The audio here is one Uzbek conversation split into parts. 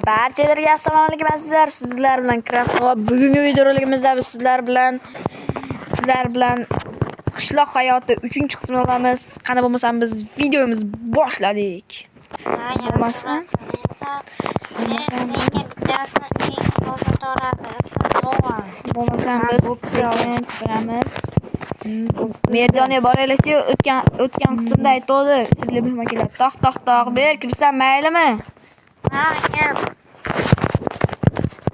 Barchalarga assalomu alaykum azizlar. Sizlar bilan Craft va bugungi videorolikimizda biz sizlar bilan qishloq hayoti 3-qismini olamiz. Qani bo'lmasam biz videomizni boshladik. Bo'lmasa bo'lmasam biz sekin chiqamiz. Merdona boraylikchi, o'tgan qismda aytdi, sirli mehmon keladi. Toq toq toq ber, kirsam maylimi?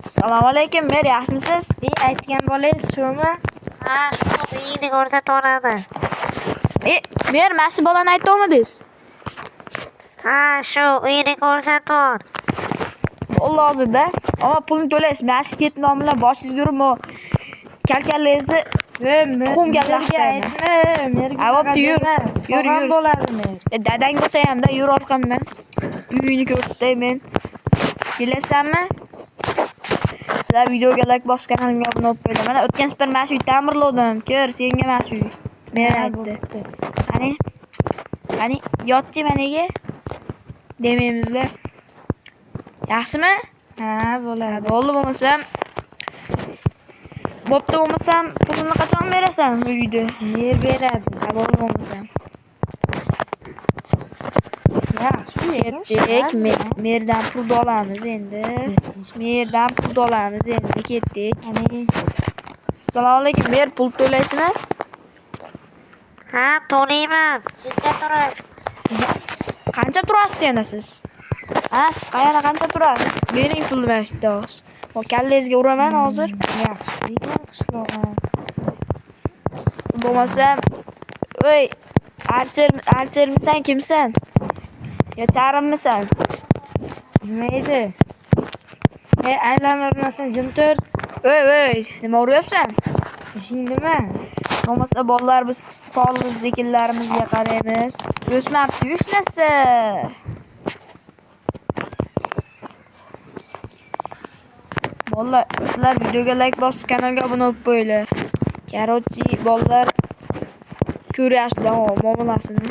Assalomu alaykum, mer, yaxshimisiz? Aytgan bolangiz shumi? Ha, shu uyingni ko'rsataveradi. Mer, mana shu bolani aytdingmidingiz? Ha, shu uyini ko'rsator. Bo'ldi hozirda. Ammo pulni to'lash, mana shu ketmon bilan boshingizga urib, mo kalkallangizni tuxumga Merga laqtayman. aytma, merga Ha, bo'pti, yur. Yur, Yur, yur. bo'ladi mer. Dadang bo'lsa hamda yur orqamdan. Uyini ko'rsatay men. Kelyapsanmi? Sizlar videoga like bosib kanalimga obuna bo'lib qo'yinglar. Mana o'tgan safar mana shu uyni ta'mirladim. Ko'r, senga mana shu uy. Mer aytdi. Qani? Qani, yotchi managa. Demaymizlar. Yaxshimi? Ha, bo'ladi. Bo'ldi bo'lmasam. Bo'pti bo'lmasam, pulini qachon berasan uyni? Mer beradi. Ha, bo'ldi bo'lmasam. Yaxshi Ketdik. Merdan pul olamiz endi. Merdan pul olamiz endi. Ketdik. Qani? Assalomu alaykum, mer, pul to'laysizmi? Ha, to'layman. Chetda turib. Qancha turasiz yana siz? Ha, siz qayerda qancha turasiz? Bering pulni mana shu yerda hozir. O kallangizga uraman hozir. Yaxshi ekan qishlog'i. Bo'lmasam, voy, archer, archermisan, kimsan? Yo charimmisan? Nima edi? Aylanmasdan jim tur. Voy, voy, nima uryapsan? Ishing nima? Bo'lmasa bolalar biz poliz ekinlarimizga qaraymiz. O'smabdi hech narsa. Bolalar, sizlar videoga like bosib kanalga obuna bo'lib qo'yinglar. Короче, bolalar ko'ryapsizlar muomalasini.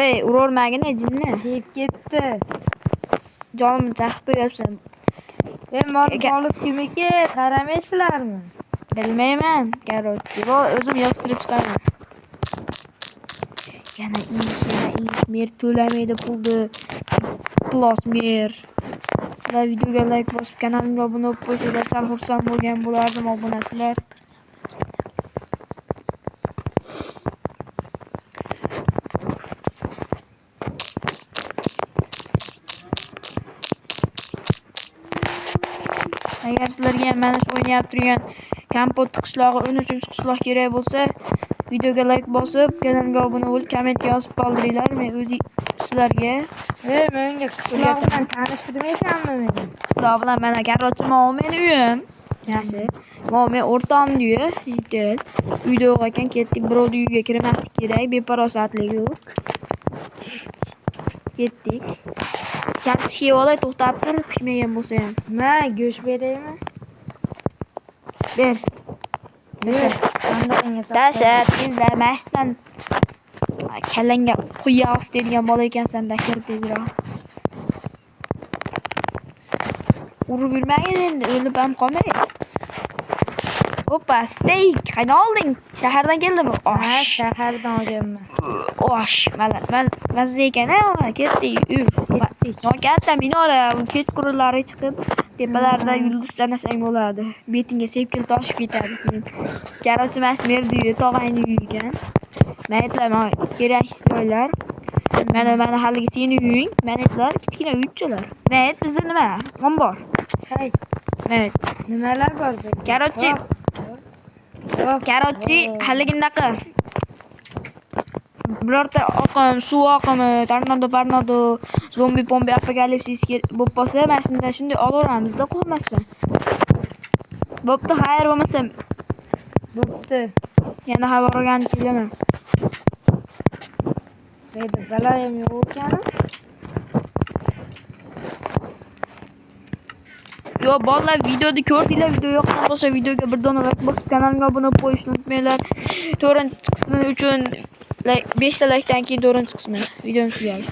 Ey, urormagin jinni. Tegib ketdi. Jonimni chaqib qo'yapsan. Mol poliz kimniki? Qaramaysizlarmi? Bilmayman. Короче, o'zim yozdirib chiqaman. Yana ish, yana ish. Mer to'lamaydi pulni. Plus mer. Sizlar videoga like bosib kanalimga obuna bo'lib qo'ysanglar, sal xursand bo'lgan bo'lardim obunachilar. Agar sizlarga ham mana shu o'ynayap turgan Kompot qishlog'i 13-qishloq kerak bo'lsa, videoga like bosib, kanalimga obuna bo'lib, kommentga yozib qoldiringlar. Men o'zi sizlarga Menga qishloq bilan tanishtirmaysanmi meni? Qishloq bilan mana, короче, mana meni uyim. Yaxshi. Mana men o'rtog'imni uyi, jiddel. Uyda yo'q ekan, ketdik. Birovning uyiga kirmaslik kerak, befarosatligi u. Ketdik. Kartoshka yeb olay, to'xtab tur, pishmagan bo'lsa ham. Ma, go'sht beraymi? Ber. Ber. Sandig'ingga solib Tasha, tezda mashdan kallangga quya deydigan bola ekansan, da kir tezroq. Urib yurmagin endi, o'lib ham qolmay. Opa, steak qaydan olding? Shahardan keldimi? Ha, Osh. shahardan olganman. Osh, mazza ekan, ha, ketdik, yur. Ketdik. Yo, katta minora, u kechqurunlari chiqib tepalarda yulduz sanasang bo'ladi. Betingga sepkil toshib ketadi keyin. Короче, mana shu merni uyi, tog'angni uyi ekan. Maytlar, mana kerakli joylar. Mana, mana haligi seni uying, maytlar kichkina uychalar. Mayt bizda nima? Ombor. Hay. Mayt. Nimalar bor bu yerda? Короче, короче, haligindaqa birorta oqim, suv oqimi, tornado, parnado, zombi, pombi apokalipsis bo'lib qolsa, mana shunday shunday olaveramizda qo'rqmasdan. Bo'pti, xayr bo'lmasa. Bo'pti. Yana xabar olgani kelaman. Bu yerda balo ham yo'q ekan. Yo, bolalar, videoni ko'rdinglar, video yoqqan bo'lsa videoga bir dona like bosib kanalimga obuna bo'lib qo'yishni unutmanglar. 4-qismi uchun Like 5 ta likedan keyin 4-qismi. Videomiz tugadi.